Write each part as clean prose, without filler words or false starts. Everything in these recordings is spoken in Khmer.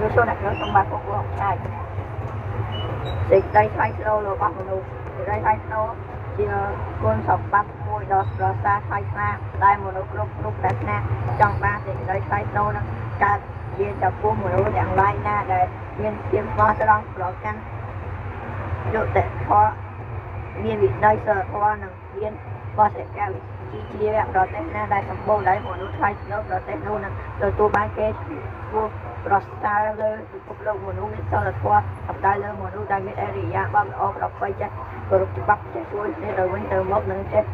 ជំរាបសួរអ្នកគ្រូសូមបាទពពួកឆាយសេចក្តីថ្លៃថ្នូររបស់មនុស្សសេចក្តីថ្លៃថ្នូរជាគុណសម្បត្តិមួយដ៏ប្រសើរថ្លៃថ្លាដែលមនុស្សគ្រប់គ្រប់ប្រាថ្នាចង់បានសេចក្តីថ្លៃថ្នូរនឹងកើតជាចំពោះមនុស្សទាំងឡាយណាដែលមានភាពស្មោះត្រង់ប្រកាន់យុត្តិធម៌មានវិន័យសីលធម៌និងមានបរិការវិជ្ជាជីវៈប្រទេសណាដែលសម្បូរដោយមនុស្សថ្លៃថ្នូរប្រទេសនោះនឹងទទួលបានគេឈ្មោះប្រសើរលើពិភពលោកមនុស្សមានសីលធម៌សំដៅលើមនុស្សដែលមានអរិយាប័ត្រល្អប្រពៃចេះគោរពច្បាប់ចេះជួយគ្នាទៅវិញទៅមកនិងចេះ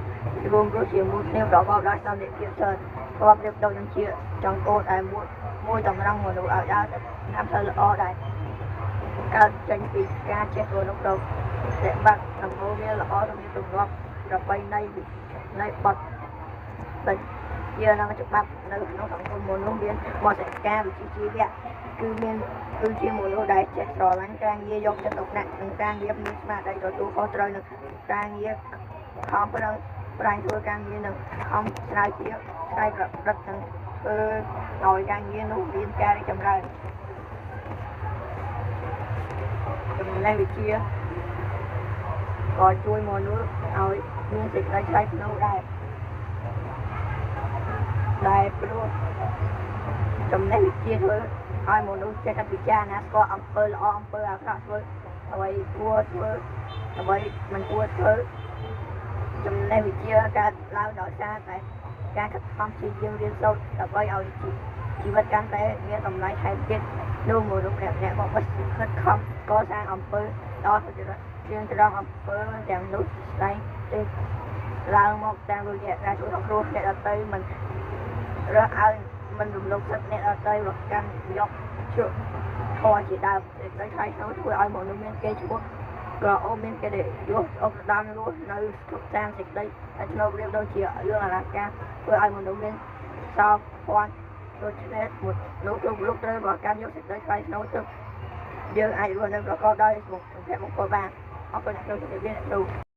រួមរស់ជាមួយគ្នាប្រកបដោយសន្តិភាពសីលធម៌ប្រៀបដូចនឹងជាចង្កូតដែលមួយមួយតម្រង់មនុស្សឲ្យដើរទៅតាមផ្លូវល្អដែលកើតចេញពីការចេះគោរពប្រតិបត្តិដំបូន្មានល្អទំនៀមទម្លាប់ប្រពៃណីនៃបទបញ្ជានិងច្បាប់នៅក្នុងសង្គមមនុស្សមានបរិការវិជ្ជាជីវៈគឺមានគឺជាមនុស្សដែលចេះស្រឡាញ់ការងារយកចិត្តទុកដាក់និងការងារមានស្មារតីទទួលខុសត្រូវនឹងការងារខំប្រឹងប្រែងធ្វើការងារនិងខំស្រាវជ្រាវច្នៃប្រឌិតនិងធ្វើឲ្យការងារនោះមានការរីកចម្រើនចំណេះវិជ្ជាក៏ជួយមនុស្សឲ្យមានសេចក្តីថ្លៃថ្នូរដែរដែលព្រោះចំណេះវិជ្ជាធ្វើឲ្យមនុស្សចេះតែពិចារណាស្គាល់អំពើល្អអំពើអាក្រក់ធ្វើអ្វីគួរធ្វើអ្វីមិនគួរធ្វើចំណេះវិជ្ជាកើតឡើងដោយសារតែការខិតខំព្យាយាមរៀនសូត្រដើម្បីឲ្យជីវិតកាន់តែមានតម្លៃថែមទៀតនោះមនុស្សម្នាក់ៗក៏ខិតខំកសាងអំពើដ៏សុចរិតជាងត្រង់អំពើទាំងនោះស្ដែងចេញឡើងមកតាមរយៈការជួយសង្គ្រោះអ្នកដទៃមិនរើសអើងមិនរំលោភសិទ្ធិអ្នកដទៃប្រកាន់យកជក់ធម៌ជាដើមសេចក្តីថ្លៃថ្នូរធ្វើឲ្យមនុស្សមានគេឈ្មោះក្រអូបមានកិត្តិយសអុកឧត្តមរស់នៅគ្រប់តាមសេចក្តីថ្លៃថ្នូរប្រៀបដូចជារឿងអលង្ការធ្វើឲ្យមនុស្សមានសោភ័ណ្ឌដូច្នេះមនុស្សគ្រប់រូបត្រូវប្រកាន់យកសេចក្តីថ្លៃថ្នូរទើបយើងអាចរស់នៅប្រកបដោយសុភមង្គលបានអរគុណអ្នកគ្រូជំរាបលាអ្នកគ្រូ។